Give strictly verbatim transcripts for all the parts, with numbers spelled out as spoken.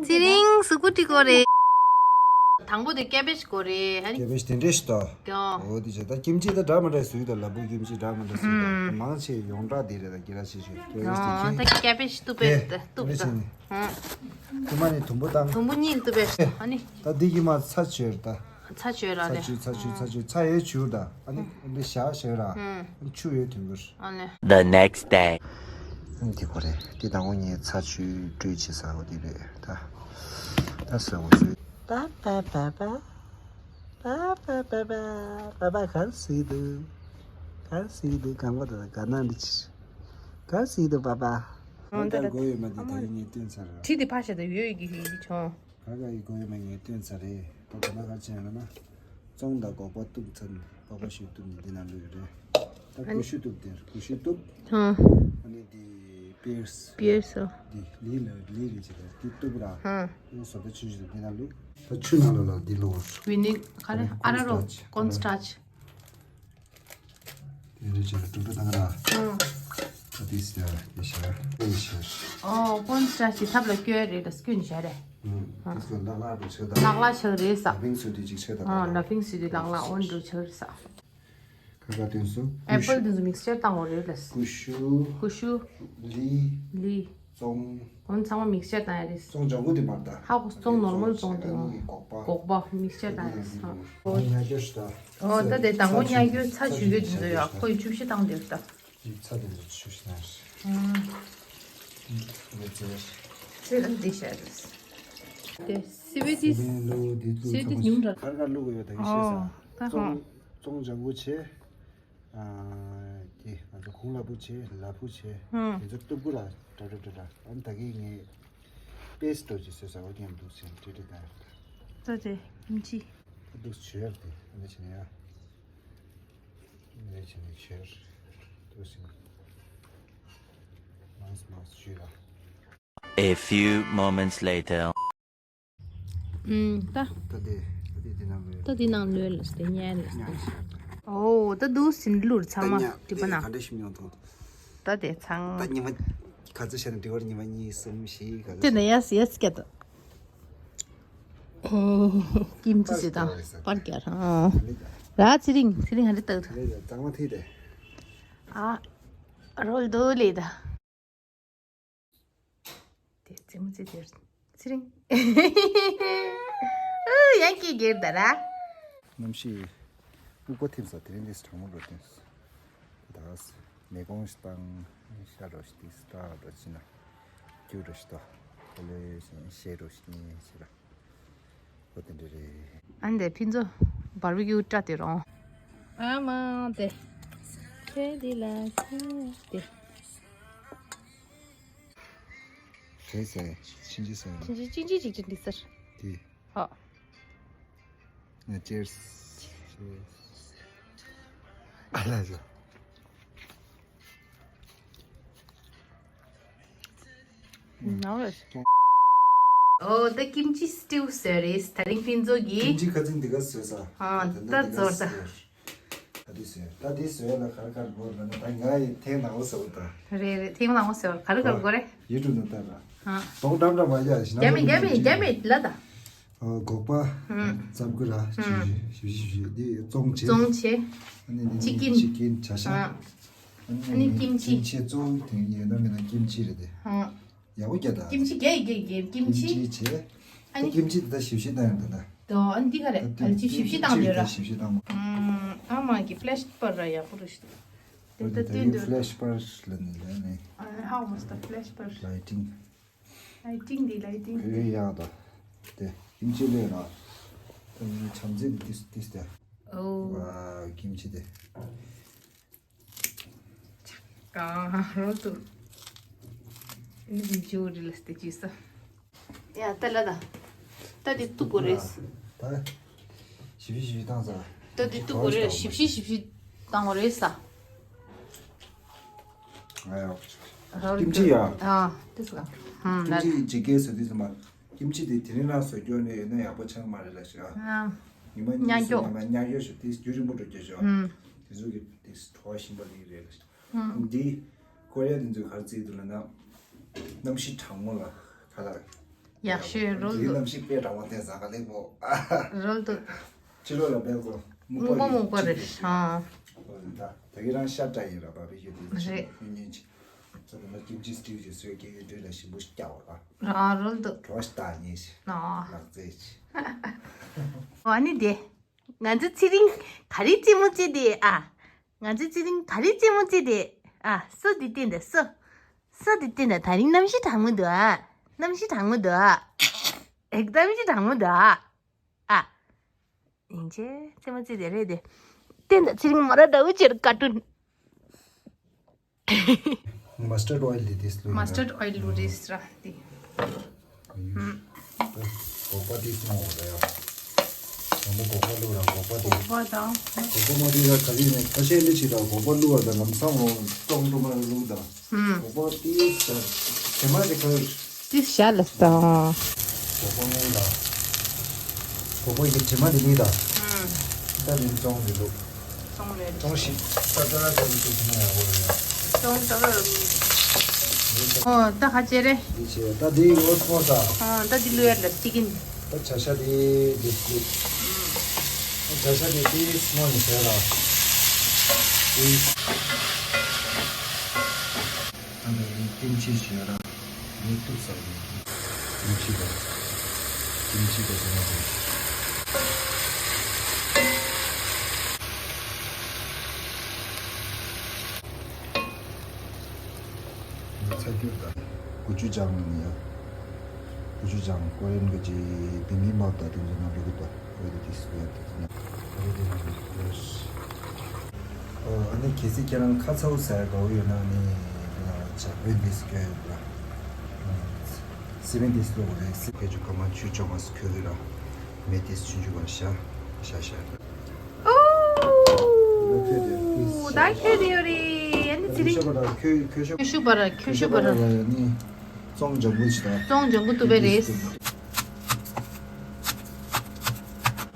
ཚེ་རིང་གཟུགས་པོ་བཀྲུས་དགོས་རེད། དང་པོ་དེ་ཀེ་བེཇ་དགོས་རེད། ཧ་ནི། ཀེ་བེཇ་དེ་འདྲས་ཤི་ཏོ། ཀྱོ། འོ་དེ་བྱས་ད་ཀིམ་ཅི་ད་འདྲ་མི་འདྲ་བཟོས་ད། ལ་ཕུག་ཀིམ་ཅི་འདྲ་མི་འདྲ་བཟོས་ད། ཧུམ། མང་ཆེ་ཡོངས་གྲགས་དེ་རེད་ད། སྐྱེ་ར་ཆེ་ཆེ་ཀེ་བེཇ་དེ་ཨོ་ཁྱེད། ད་ཀེ་བེཇ་གཏུབ་པས་ད་གཏུབ་ད། ཧུམ། དེ་མ་ནི་དུམ་བུ་བཏང་། དུམ་བུ་གཉིས་གཏུབ་པས་ཨ་ནི། ད་འདི་གི་མ་ཚྭ་བཅོས་ད། ཚྭ་བཅོས་ར་ཚྭ་རེད། བཅོས་ཚྭ་བཅོས་ཚྭ་བཅོས་ཚྭ་ཡོད་བཅོས་ད། ཨ་ནི་འདི་ཞག་ཞག་ར། ཧུམ། ཆུ་ཡོད་དུས་འགུར། ཨ་ནི། The next day. ཨ་ནི་དེ་གོ་རེད། དེ་དང་པོ་ངས་ཚྭ་བཅོས་བཀྲུས་བྱས་ས་འོ་དེ་རེད་ད། ད་སོ་འོ་བཅོས། པ་པ་པ་པ། པ་པ་པ་པ། པ་པ་ག་རེ་ཟེར་གྱི་འདུག་ག་རེ་ཟེར་གྱི་འདུག་གང་པ་དང་ག་ན་འདི་ཕྱིར། ག་རེ་ཟེར་གྱི་འདུག་པ་པ། ཨོ་ད་ད་ད་གོ་ཡོད་མ་དེ་ད་ཡིན་ངས་སྟོན་ཚར་ར། ཁྲིད་དེ་ཕ་ཤ་ད་ཡོད་ཡོད་ཀྱི་ཡོད་ཀྱི་བྱུང་། ག་ག་ཡི་གོ་ཡོད་མ་ངས་སྟོན་ཚར་རེད། ད་ད་ན་ག་ཅན་ལ་ན། བཙོང་དང་སྒོག་པ་གཏུབ་ཚར་ནས་སྒོག་པ་ཞིག་གཏུབ་ནས་འདི་ན་ལུས་རེད། ད་ཀུ་ཤུ་གཏུབ་དེར་ཀུ་ཤུ་གཏུབ། ཧང་། ཨ་ནི་འདི་པིར་སི། པིར་སི། འདི་ལི་ལ་ལི་རེད་ཅེས་ད་འདི་གཏུབ་ར། ཧང་། ཨ་ནི་བཟོ་ལྟ་ཆུ་ཞིག་འདི་ན་ལུས། ད་ཆུ་ནང་ལ་ལ་འདི་ལོ། བི་ནི་ག་རེ་ཨ་ར་རོ་ཀོན་སི་ཊར་ཆི། དེ་འདྲ་བྱས་ལ་དཀྲུག་དཀྲུག་བཏང་ར། ཨང་། ཨ་ཏི་སི་ཡ་ཡེ་ཤ་ཡེ་ཤ། ཨོ་ཀོན་སི་ཊར་ཆི་ཐབ་ལ་སྐྱོན་རེད་ད་སྐྱོན་བྱས་རེད། ཨང་། ཏི་སི་ལ་ལག་ལག་འགྲོ་ཆེ་ད། ལག་ལག་ཆགས་རེད་ས། ལ་ཕིང་སུ་དེ་ཅིག་ཆེ་ད། ཨང་ལ་ཕིང་སུ་དེ་ལག་ལག་འོན་འགྲོ་ཆགས་རེད་ས། ཁ་ཁ་དོན་སུ། ཨེ་པལ་དེ་ཚོ་མིག་སི་ཅར་བཏང་བ་རེད་ལ། ཀུ་ཤུ། ཀུ་ཤུ། ལི། ལི། བཙོང་། འོན་ཚང་མ་མིག་སི་ཅར་བཏང་ཡ་རེད། བཙོང་ལྗང་ཁུ་དེ་མར་ད། ཧ་གོ་བཙོང་ནོར་མལ་བཙོང་དེ་ཨ་ནི་སྒོག་པ། སྒོག་པ་མིག་སི་ཅར་བཏང་ཡ་རེད། ཨོ་ཉ་སྐྱོ་ཤི་ད། ཨོ་ད་དེ་དང་པོ་ཉ་སྐྱོ་ཚྭ་ཆུ་སྐྱོ་དེ་ཚོ་ཡ་ཁོ་ཡི་བཅུ་བཞི་བཏང་དེ་ད། ཡིག་ཚྭ་དེ་ཚོ་བཅུ་བཞི་ན་རེད། ཨང་། མི་ཚེ་རེད། ཚེ་རིང་འདི་ཤ་རེད། དེ་སི་བེ་དི། སི་བེ་ལུ་དེ་ལུ་སི་བེ་དི་ཚང་མ་ཉུང་དྲགས། ཁར་ཁར་ལུ་གོ་ཡོད་ད་གི་ཤེས་ཨོ་ས། ད་ཧོ། བཙོང་ལྗང་ཁུ་བྱས། ཨ། དེ་ང་ཚོ་གུང་ལ་ཕུ་བྱས་ལ་ཕུ་བྱས། ཧུམ། དེ་ཚོ་གཏུབ་གུ་ར་འདྲ་འདྲ་འདྲ་འདྲ། ཨ་ནི་ད་གིན་ངས་པེ་སི་ཊི་བྱས་བཟོས་ས་འོ་དེ་ཡང་འདུག་སེ་བྲིས་བྲིས་བཏང་ཡོད་ད། ད་དེ་ཡིན་ཅི། ད་འདུག་བྱོས་ཡ་དེ་ཨ་ནི་བྱས་ནས་ཡ། ཨ་ནི་བྱས་ནས་བྱོས། འདུག་སེ། མང་སུ་མང་སུ་བྱོས་ལ། A few moments later. ཨུམ། ད། ད་དེ་ད་དེ་དེ་ནང་ལོས། ད་དེ་ནང་ལོས་ལ་སྟེ་ཉན་ལ་སྟེ། ཉན་ཤག་ཨོ་ད་འདུག་སེ་ལུར་ཚང་མ་ད་ཉ་འགྲིག་པ་ན། ག་འདྲ་ཞིམ་ཡོང་ཐོང་། ད་དེ་ཚང་། ད་ཉི་མ་ག་ཚོད་བྱས་ན་འགྲིག་པར་ཉི་མ་གཉིས་གསུམ་བཞི་ག་ཚོད་དེ་ན་ཡ་སི་ཡ་སི་ཀྱད་དོ། ཀིམ་ཅི་ཟེར་དང་པར་རྒྱག་རང་། ར་ཚེ་རིང་ཚེ་རིང་ཧ་རི་ཏག་ཏག་ལས་གཙང་མ་ཐིག་དེ། ཨ། རོལ་དོ་ལེ་ད། དེ་རྩེད་མོ་རྩེ་དེར་ཚེ་རིང་། ཨུ་ཡང་སྐྱིད་གེར་ད་ར། གནམ་གཤིས་སྤུག་པ་ཐིམ་ས་དེ་རིང་འདི་གྲང་མོ་འགྲོ་དུས། ད་མེ་ཀོང་ཞིག་བཏང་ཤ་རོ་ཞིག་ཏིས་སྟ་རོ་ཅི་ན་རྒྱུ་རོ་ཞིག་ཏོ། ཁོ་ལོས་ཤེས་རོ་ཞིག་ནི་ཞེ་ར། ཨོ་དེ་འདྲ་རེད། ཨ་ནི་དེ་ཕིན་ཚོ་བར་བི་ཀིའུ་སྐྲ་དེ་རོང་། ཨ་མ་དེ། ཁྱེད་འདི་ལ་ཁྱེད་དེ། རེད་ཟེར། ཕྱིན་ཅི་ཟེར། ཕྱིན་ཅི་ཕྱིན་ཅི་ཅིག་ཅིག་འདི་ཟེར། དེ། ཧོ། ང་ཅེར་སི། ཨ་ལ་ཟེར། ནའོ་རེད། ཨོ་ད་ཀིམ་ཅི་སི་ཊིའུ་བཟོས་རེད། ད་རིང་ཕིན་ཚོ་གིས། ཀིམ་ཅི་ཁ་ཚིག་འདི་ག་བཟོས་ས། ཨ་ད་ད་འདི་ག་ཛོར་ད། བཟོས། ད་འདི་བཟོས། ད་འདི་བཟོས་ལ་ག་རེ་ག་རེ་དགོས་ལབ་ན་ད་ང་ཡི་ཐེངས་དང་པོ་བཟོས་པ་ད། རེད་རེད། ཐེངས་དང་པོ་བཟོས་པ་ག་རེ་ག་རེ་དགོས་རེད། ཡུ་ཊུབ་ནང་ལྟ་ལ། ཨ། གདོང་འགྲམ་འགྲམ་མ་རྒྱག་ཞིག་རྒྱ་མེད་རྒྱ་མེད་རྒྱ་མེད་ལ་ད། ཨོ་སྒོག་པ། ཧུམ། རྩབ་ཀུ་ར། ཧུམ། ཞིབ་ཞིབ་ཞིབ་ཞིབ་འདི་བཙོང་བྱེད། བཙོང་བྱེད། ཨ་ནི་འདི་ཅི་ཀིན། ཅི་ཀིན་བྱ་ཤ། ཨ། ཨ་ནི་ཀིམ་ཅི། ཀིམ་ཅི་གཙོ་བོ་དེ་ཡིན་ན་མིན་ན་ཀིམ་ཅི་རེད་དེ། ཧུམ། ཡག་པོ་རྒྱག་ད། ཀིམ་ཅི་རྒྱག་ཡི་རྒྱག་ཡི་ཀིམ་ཅི། ཀིམ་ཅི་བྱས། ཨ་ནི། ཀིམ་ཅི་དེ་ད་ཞིབ་ཞིབ་བཏང་ཡོད་ད། དོ་ཨ་ནི་འདི་ག་རེད། ད་ལ་ཅི་ཞིབ་ཞིབ་བཏང་ཡོད་ར། ཞིབ་ཞིབ་བཏང་མོ། ཨ་མ་གི་ཕི་ལེ་ཤི་པར་ར་ཡག་པོ་རེད་ཤི། དེ་ད་ད་དུས་འདི་འདུག་ཕི་ལེ་ཤི་པར་ལ་ནི་ལ་ནི། ཨ་ཧའོ་མ་སི་ད་ཕི་ལེ་ཤི་པར། ལའི་ཊིང་། ལའི་ཊིང་འདི་ལའི་ཊིང་འདི། ཨེ་ཡག་ད། དེ་ཀིམ་ཅི་ལས་ན། ད་ནི་བྱམས་བརྩེ་འདི་ཏིས་ཏིས་ཏེ། ཨོ། ཝ་ཀིམ་ཅི་དེ། གང་རོ་ཏུ། ཨིན་ཇི་ཇུ་རི་ལ་སྟེ་ཅི་ས། ཡ་ཏ་ལ་ད། ཏ་དེ་ཏུ་གོ་རེས། ད། ཞིབ་ཞིབ་ཞིབ་བཏང་ས། ཏ་དེ་ཏུ་གོ་རེས་ཞིབ་ཞིབ་ཞིབ་ཞིབ་བཏང་གོ་རེས་ས། ཨ་ཡོ། ཀིམ་ཅི་ཡ། ཨ་ཏི་ས། ཧམ་ཀིམ་ཅི་ཇི་གེ་སོ་ཏི་ས་མ། ཀིམ་ཅི་དེ་དེ་རིང་རང་བཟོ་སྐྱོར་ནས་ཡོད་ན་ཡག་པོ་ཆགས་མ་རེད་ལ་ཤག་ཨ། ཉི་མ་གཉིས་སུ་ཉི་མ་ཉག་གཡོ་ཞིག་དེ་རྒྱུན་རིང་པོ་འགྲོ་རྒྱུ་ཞོག་ཧུམ། དེ་ཚོ་གི་དེ་བྲོ་བ་ཞིམ་པ་ལི་རེད་ལ་ཤག་ཧུམ། འདི་ཀོ་རི་ཡ་དེ་ཚོས་ག་རེ་བརྩི་འདུག་ལབ་ན། གནམ་གཤིས་གྲང་མོ་ལ་ཁ་ལག་ཡག་ཤོས་རོལ་དུ། དེའི་གནམ་གཤིས་དཔེ་གྲང་བ་དེ་ཟ་ག་ལེགས་པོ། རོལ་དུ། ཕྱི་ལོགས་ལ་བེལ་ཀོ་སྨུག་པ་སྨུག་པ་སྨུག་པ་རེད། ཨ། ཨོ་ད་ད་གི་རང་ཤ་བཀྲ་ཡིན་ར་བ་བི་ཡོད་དེ་རེད། ཉུང་ཉུང་ཅིག་ད་དུང་ཀིམ་ཅི་སི་ཊིའུ་ཅིག་བཟོས་ཀྱི་ཡོད་དུས་ལ་ཞིམ་པོ་ཞིག་རྒྱག་པ་ལ། ར་རོལ་དུ། གྲོ་ཞིག་ད་ཉེ་ཞིག་ཨ། ལག་རྩལ་ཅིག་ཨ་ནི་དེ། ང་ཚོ་ཚེ་རིང་ག་རེ་རྩེད་མོ་རྩེ་དེ་ཨ། ང་ཚོ་ཚེ་རིང་ག་རེ་རྩེད་མོ་རྩེ་དེ་ཨ། སོ་འདི་བསྟན་ད་སོ། སོ་འདི་བསྟན་ད། ད་རིང་གནམ་གཤིས་གྲང་མོ་འདུག་ཨ། གནམ་གཤིས་གྲང་མོ་འདུག་ཨ། ཨེ་གནམ་གཤིས་གྲང་མོ་འདུག་ཨ། ཨ། ཡིན་ཆེ་རྩེད་མོ་རྩེ་དེ་རེད་དེ། བསྟན་ད་ཚེ་རིང་མོ་ར་འདྲ་བོ་ཅེར་ཀ་ཏུན། མ་སི་ཊར་ཌི་ཨོ་ཡིལ་འདི་ཏིས་ལུ་ཡིན་ན། མ་སི་ཊར་ཌི་ཨོ་ཡིལ་ལུ་རེད་ཟེར་ར་འདི། ཨ་ཡུ། ཨ་སྒོག་པ་ཏིས་མ་འོ་ད་ཡ། དང་པོ་སྒོག་པ་བླུགས་ར་སྒོག་པ་ཏིས། སྒོག་པ་དང་། སྒོག་པ་མ་བླུགས་ར་ག་རེ་ནས་ཁ་ཤས་ལི་ཆི་ད་སྒོག་པ་བླུགས་ར་ད་ལམ་སང་འོ་ཀྲོང་ཀྲོང་མ་བླུགས་ད། ཧུམ། སྒོག་པ་ཏིས་ད་ཁྱེད་མ་ཅིག་ག་ཏིས་ཤ་ལ་ས། སྒོག་པ་སྔོན་ལ། སྒོག་པ་ཡི་དྲི་མ་འདི་ནི་ད། ཧུམ། ད་ནི་ཙོང་འདི་འདུག་ཙོང་རེད། ཙོང་ཞིག་ད་ད་ད་ད་ད་ད་ཡ་གོ་རེད། ཙོང་ད་ད། ཨོ་ད་ཧ་ཅེ་རེད། འདི་ཆེ་ད་འདི་ཡོ་སོང་ད། ཨ་ད་འདི་ལུ་ཡར་ལ་ཅི་གིན། ད་བྱ་ཤ་འདི་འདི་འདི། བྱ་ཤ་འདི་འདི་སྔོན་ནས་བྱས་ལ། འདི། ཨ་ནི་ཀིམ་ཅི་ཞེས་ར། ནི་ཏུ་ས་ཡིན། ཀིམ་ཅི་དང་། ཀིམ་ཅི་དང་ཟེར་ན་དེ། ཚ་རྒྱུད་དང་། ཀུ་ཅུ་ཅང་ཡིན་ཡ། ཀུ་ཅུ་ཅང་ཀོ་རི་ཡན་གྱི་ཅི་བི་མི་བབ་དང་དེ་ཚོ་ནང་འགྲོ་གི་འདུག་ཨོ་དེ་དེ་སུ་ཡ་དེ་ཚོ་ནང་འགྲོ་གི་འདུག་ཨ་ནི་གལ་སྲིད་ཁྱེད་རང་ཁ་ཚ་བོ་ཟ་ཡ་དགའ་བོ་ཡོད་ན་ནི་འདི་ལ་ཇ་བོད་འདི་སུ་སྐྱོན་ཡོད་པ། སི་མེན་འདི་སུ་ལོག་རེད་སི་ཕེ་ཆུ་ཁ་མ་ཆུ་ཅོ་མ་སུ་ཁྱོད་གི་ར་མེ་དེ་སུ་ཆུན་ཆུ་བར་ཤ་ཤ་ཤ། ཨོ། ད་ཁྱོད་དེ་ཡོད་རེད། ཨ་ནི་ཚེ་རིང་ཁྱོད་ཤོག་པ་ར་ཁྱོད་ཤོག་པ་ར་ཁྱོད་ཤོག་པ་ར་ནི་ཙོང་ལྗང་གུ་ཅི་ད། ཙོང་ལྗང་གུ་ཏུ་བེ་རེས།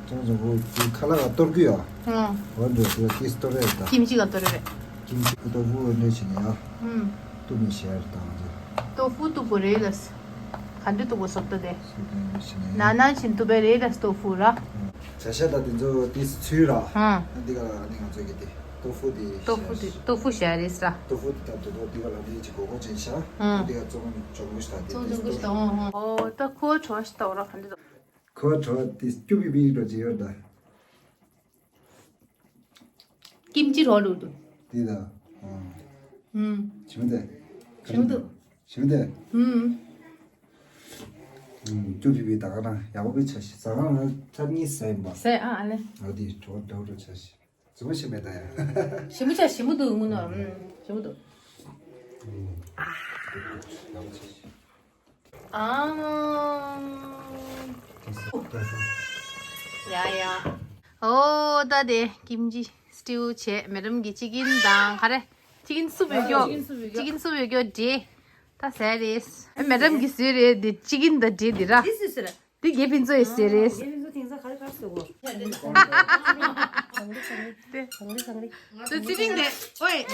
ཙོང་ལྗང་གུ་དེ་ཁ་ལག་ག་གཏོར་གི་ཡོད། ཨོ། འོ་འདྲ་དེ་ཏིས་གཏོར་རེད་ད། ཀིམ་ཅི་ག་གཏོར་རེད། ཀིམ་ཅི་གི་ཏོ་ཧྥུ་འོ་འདྲ་བྱས་ནས་ཡ། ཨུམ། ཏུ་མི་ཤེར་དང་ཟེར། ཏོ་ཧྥུ་ཏུ་བོ་རེད་ལ། ག་འདྲ་ཏུ་བོ་སོབ་ཏུ་དེ། ན་ན་ཆིན་ཏུ་བེ་རེད་ལ་ཏོ་ཧྥུ་ར། བྱ་ཤ་དང་དེ་ཚོ་དེ་ཚུལ་ར། ཧ། འདི་ག་ནི་ང་ཚོ་གི་དེ་ཏོ་ཧྥུ་དེ། ཏོ་ཧྥུ་དེ་ཏོ་ཧྥུ་ཤ་རེད་ས། ཏོ་ཧྥུ་དེ་ད་དུ་ཏོ་འདི་ག་ལ་འདི་ཅི་གོ་གོ་ཅན་ཤ། ཧ། འདི་ག་ཙོང་ཅོང་གུ་ཤ་དེ་ཙོང་ཅོང་གུ་ཤ་ད་ཧ་ཧ། ཨོ་ད་ཁོ་ཁྲོ་ཤ་ད་ར་ག་འདྲ། ཁོ་ཁྲོ་དེ་སྐྱུ་བི་བི་ར་ཅི་ཡོད་ད། ཀིམ་ཅི་རོ་ལུ་དུ། དེ་ད། ཨུམ། ཞིམ་དེ། ཞིམ་དུ། ཞིམ་དེ། ཨུམ། ཀྱུ་བི་བི་ད་ག་ན་ཡག་པོ་བི་ཆ་ཤི་ཟ་ག་ན་ཐ་ནི་ཟ་ཡིན་པ། ཟ་ཨ་ཨ་ལེ། ཨ་དེ་གྲོ་འདྲ་བོ་ཆ་ཤི། ཟི་མོ་ཞིམ་མེད་ད་ཡ། ཞིམ་པོ་ཆ་ཞིམ་པོ་འདུག་ངུ་ནོ། ཨུམ། ཞིམ་པོ་འདུག་ཨ། ཡ་ཡ། ཨོ་ད་དེ་ཀིམ་ཅི་སི་ཊིའུ་བྱས་མེ་ཌམ་གི་ཅི་ཀིན་དང་ག་རེ་ཅི་ཀིན་སུབ་ཡོད་ཀྱོ། ཅི་ཀིན་སུབ་ཡོད་ཀྱོ་འདྲེ། ད་ཟས་རེད། མེ་ཌམ་གི་ཟས་རེད་དེ་ཅི་ཀིན་དང་འདྲེ་འདི་ར། འདི་དགེ་ཕུན་ཚོགས་ཡི་ཟས་རེད། དེ། ཚེ་རིང་དེ། ཨོའི།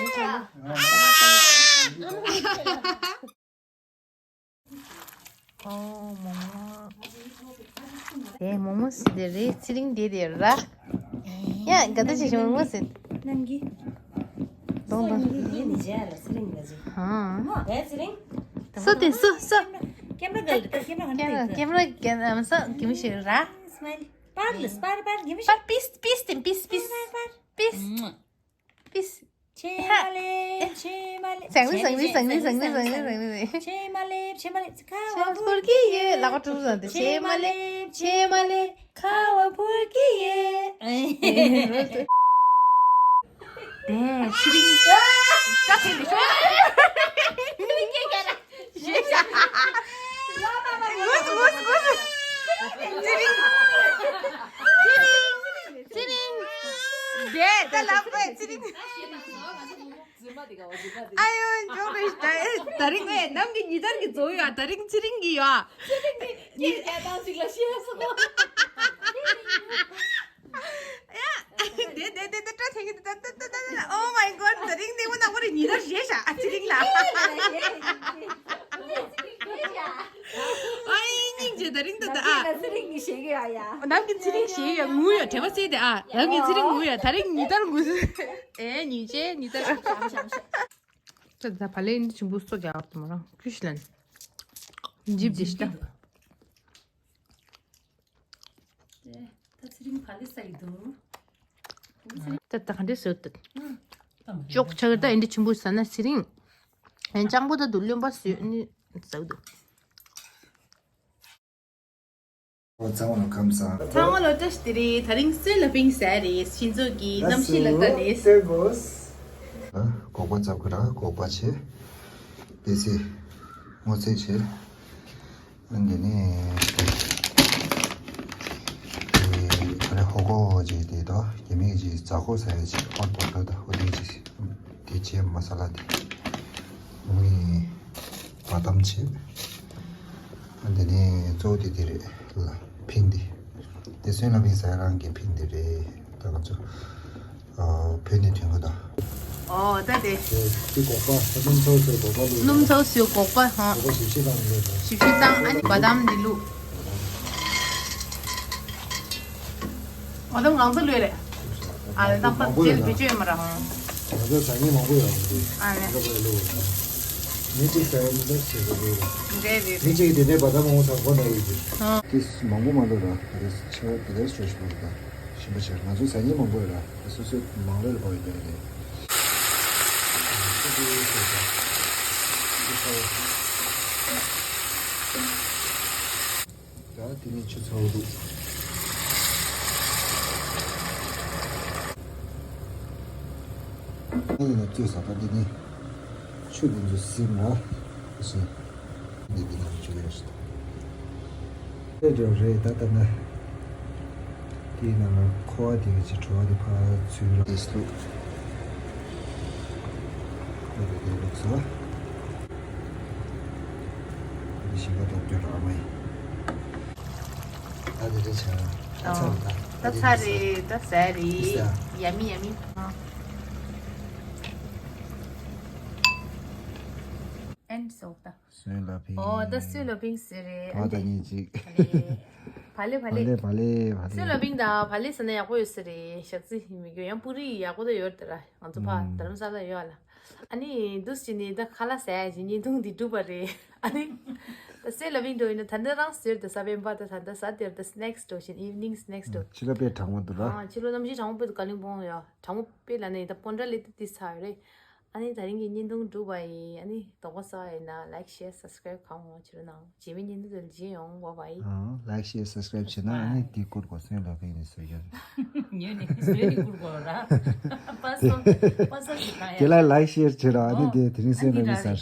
ཨོ་མོ་མོ། དེ་མོ་མོ་སི་དེ་རེད། ཚེ་རིང་དེ་དེ་ར། ཡ་ག་ད་ཅི་ཞིག་མོ་མོ་སི། ནམ་གི། དོང་དོང་། ཧང་། སོ་དེ་སོ་སོ། ཀེམ་ར་གལ་ཏེ་ཀེམ་ར་ག་ན། ཀེམ་ར་ཀེམ་ར་ཀེམ་ར་སོ་ཀེམ་ཤེ་ར། སྨལ། པར་ལ་པར་པར་ཀེམ་ཤེ། པར་པིས་པིས་དེ་པིས་པིས། པར་པར། པིས། པིས། ཆེ་མ་ལེ་ཆེ་མ་ལེ། སང་ལེ་སང་ལེ་སང་ལེ། ཆེ་མ་ལེ་ཆེ་མ་ལེ། ཁ་བ་འཕུར་གྱི་ཡོད། ལག་པ་དཀྲུག་ཟ་དེ། ཆེ་མ་ལེ་ཆེ་མ་ལེ། ཁ་བ་འཕུར་གྱི་ཡོད། དེ་ཚེ་རིང་། ད་ཚེ་རིང་། ཚེ་རིང་། ཚེ་རིང་། དེ་ད་ལབ་དགོས་ཚེ་རིང་། ཨ་ཡོ་འཇོག་རེ་ད་ད་རིང་ཨེ་ནམ་གི་ཉི་ལྟར་གི་རྫོགས་ཡོད། ད་རིང་ཚེ་རིང་གི་ཡོད། ཚེ་རིང་གི་ཉིན་རྒྱ་ཐང་ཞིག་ལ་ཤེས་སོང་། ཡ། དེ་དེ་དེ་དེ་སྐྲ་ཐེངས་གི་དེ་ད་ད་ད་ད། Oh my god། ད་རིང་དེ་མོ་ནག་པོ་རེད། ཉི་ལྟར་བཞེས་ཤག་ཨ་ཚེ་རིང་ལ། ཨ་ཡིན། ད་ཨ། ཚེ་རིང་གི་ཞེ་གི་ཡ་ཡ། ནམ་གྱི་ཚེ་རིང་ཞེ་གི་ཡ་ངུ་ཡ་དྲན་པ་གསལ་ཏེ་ཨ། ནམ་གྱི་ཚེ་རིང་ངུ་ཡ་ད་རིང་ཉི་ལྟར་ངུ། ཨེ་ཉིན་བྱེད་ཉི་ལྟར། ད་ད་བ་ལས་འདི་ཆུན་པོ་སོ་རྒྱག་བར་དུ་མ་རང་ཁུ་ཤི་ལན། འཇིབ་ཇི་ཤི་ད། ད་ཚེ་རིང་བ་ལས་ས་ཡི་འདུག་ད་ད་ག་འདྲས་བཟོས་ཏེ། ཅོག་ཆག་ད་ཨེ་འདྲ་ཆུན་པོ་ཟ་ན་ཚེ་རིང་། ཨེ་སྤྱང་པོ་ད་དུ་རློན་པ་བཟོས་ནི་ཟ་འདུག་ཚང་མ་ལ་ཁམས་བཟང་། ཚང་མ་ལ་བཀྲ་ཤིས་བདེ་ལེགས། ད་རིང་སོས་ལ་ཕིང་ཟས་རེད། ཤིང་ཚོགས་ཀྱི་གནམ་གཤིས་ལ་དཀའ་ལས། སྒོག་པ་བཙབ་ཀྱི་ར་སྒོག་པ་བྱས། པེ་ཙེ་སྔོ་ཚལ་བྱས། ཨ་འདི་ནས་ཨེ་ད་རེས་ཧོ་གོ་བྱས་དེ་དང་རྒྱ་མིའི་ཅིག་ཛ་ཧོ་ཟ་ཡ་ཅིག་ཧོ་ཊི་པོ་ཊེ་ཊོ་དང་ཧོ་དེ་ཅིག་དེ་བྱས་མ་ས་ལ་དེ་ངུ་ཡིན། བ་དམ་བྱེད། ཨ་འདི་ནས་གཙོ་བོ་དེ་དེ་རེད་ལ་ཕིང་འདི། དེ་སོན་ལ་ཕིང་ཟ་རང་གི་ཕིང་འདི་རེད། ད་ང་ཚོ་ཨ་བོད་ནས་ཐོན་གི་ད། ཨོ་ད་དེ། དེ་དེ་སྒོག་པ་ད་སྣུམ་ཚོགས་སུ་སྒོག་པ་བླུགས། སྣུམ་ཚོགས་སུ་སྒོག་པ་ཧང་། སྒོག་པ་ཞིབ་ཞིབ་བཏང་ནི་རེད་ད། ཞིབ་ཞིབ་བཏང་ཨ་ནི་བ་དམ་འདི་བླུགས། བ་དམ་གང་ཚོ་ལོས་རེད། ཨ་ལ་དམ་པ་མང་པོ་ཡོད་ན། ཇེལ་བེད་སྤྱོད་མ་ར་ཧང་། ང་ཚོ་ཟ་མཁན་མང་པོ་ཡོད་རེད། ཨ་ལེ། ང་ཚོ་བས་ལོ་ཡོད་ན། མི་གཅིག་ཟ་ཡ་མི་འདྲ་བྱེད་དགོས་རེད། འདྲ་རེད། མི་གཅིག་གིས་དེ་འདྲའི་བ་དམ་མང་པོ་ཟ་གོ་ན་ཡོད་རེད། ཧང་། དེ་མང་པོ་མ་འདུག་ར། དེ་ཆེ་བ་དེ་འདྲ་སྤྲོད་ཤོག་རེད་ད། ཞིམ་པོ་བྱས་ང་ཚོ་ཟ་མཁན་མང་པོ་ཡོད་ར། སོ་སོའི་མང་ལོས་ལ་བབས་ཡོད་རེད། ད་དེ་ནས་ཆུ་ཚ་བོ་འདུག་ཨ་ཡིན་ན་བཙོས་ས་ད་འདི་ནི་ཆུ་འདི་ཚོ་སིམ་ལ་ཞིང་འདི་འདི་ནང་བཅུག་ཡོད་ཞིང་། དེ་འདྲ་རེད་ད། ད་ན་དེའི་ནང་ལ་ཁོ་བ་དེ་གི་ཅི་བྲོ་བ་དེ་ཕར་ཚུར་ལ་དེ་སུ་འདི་འདི་ལུགས་སོ། ཞིང་ཁ་དང་སྐྱོ་ར་མ་ཡིན། ད་དེ་འདྲ་བྱ། ད་ཚར་རེད་ད། ད་ཚར་རེད་ད། ཟས་རེད། ཡ་མི་ཡ་མི། ཨེན་སོག་ད། སོན་ལ་ཕིང་། ཨོ་ད་སོན་ལ་ཕིང་ཟེར་རེད། ང་དང་གཉིས་གཅིག་བ་ལེ་བ་ལེ། བ་ལེ་བ་ལེ་བ་ལེ། སོན་ལ་ཕིང་དང་བ་ལེ་ཟེར་ན་ཡག་པོ་ཡོད་ས་རེད། ཞག་རྩི་མི་དགོས། ཡང་པུ་རི་ཡག་པོ་ད་ཡོད་ད་ར། ང་ཚོ་ཕ་ཨུམ། རྡ་རམ་ས་ལ་ཡོད་ལ། ཨ་ནི་འདུག་སེ་ནི་ད་ཁ་ལག་ཟས་ཀྱི་བརྙན་ཐུང་འདི་གྲུབ་པ་རེད། ཨ་ནི་ད་སེ་ལ་བིང་འགྲོ་ཡིན་ན་ད་ལྟ་རང་ཟེར་ད་ས་བན་པ་ད་ད་ལྟ་ཟ་དེར་ད་སི་ནེག་སི་འགྲོ་བཞིན་ཨིབ་ནིང་སི་ནེག་སི་འགྲོ། ཕྱི་ལ་དཔེ་གྲང་མོ་འདུག་ར། ཨ་ཕྱི་ལོ་གནམ་གཤིས་གྲང་མོ་དཔེ་འདུག་ཀ་ལིང་པོང་ཡོད་གྲང་མོ་དཔེ་ལ་ནི་ད་སྤོན་ཊ་ལི་ཏི་ཏི་ཚ་ཡོད་རེད། ཨ་ནི་ད་རིང་གི་བརྙན་ཐུང་གྲུབ་པ་ཡིན། ཨ་ནི་དོགས་པ་ཟ་ཡིན་ན་ལའིག་ཤེར་སབ་སི་ཀ་རའིབ་གང་མང་བྱེད་རོགས་གནང་། རྗེས་མའི་བརྙན་ཐུང་དེ་ལ་མཇལ་ཡོང་། བྷའི་བྷའི། ཨང་། ལའིག་ཤེར་སབ་སི་ཀ་རའིབ་བྱེད་ན་ཨ་ནི་དེ་བསྐུར་དགོས། སོན་ལ་ཕིང་ནི་བཟོས་ཡོད། ཉོས་ནས་བཟོས་ནས་བསྐུར་དགོས་ར། པ་སོ་པ་སོ་ཞིག་གང་ཡ། དེ་ལ་ལའིག་ཤེར་བྱེད་རོགས། ཨ་ནི་དེ་དེ་རིང་སོན་ལ་ཕིང་ཟེར།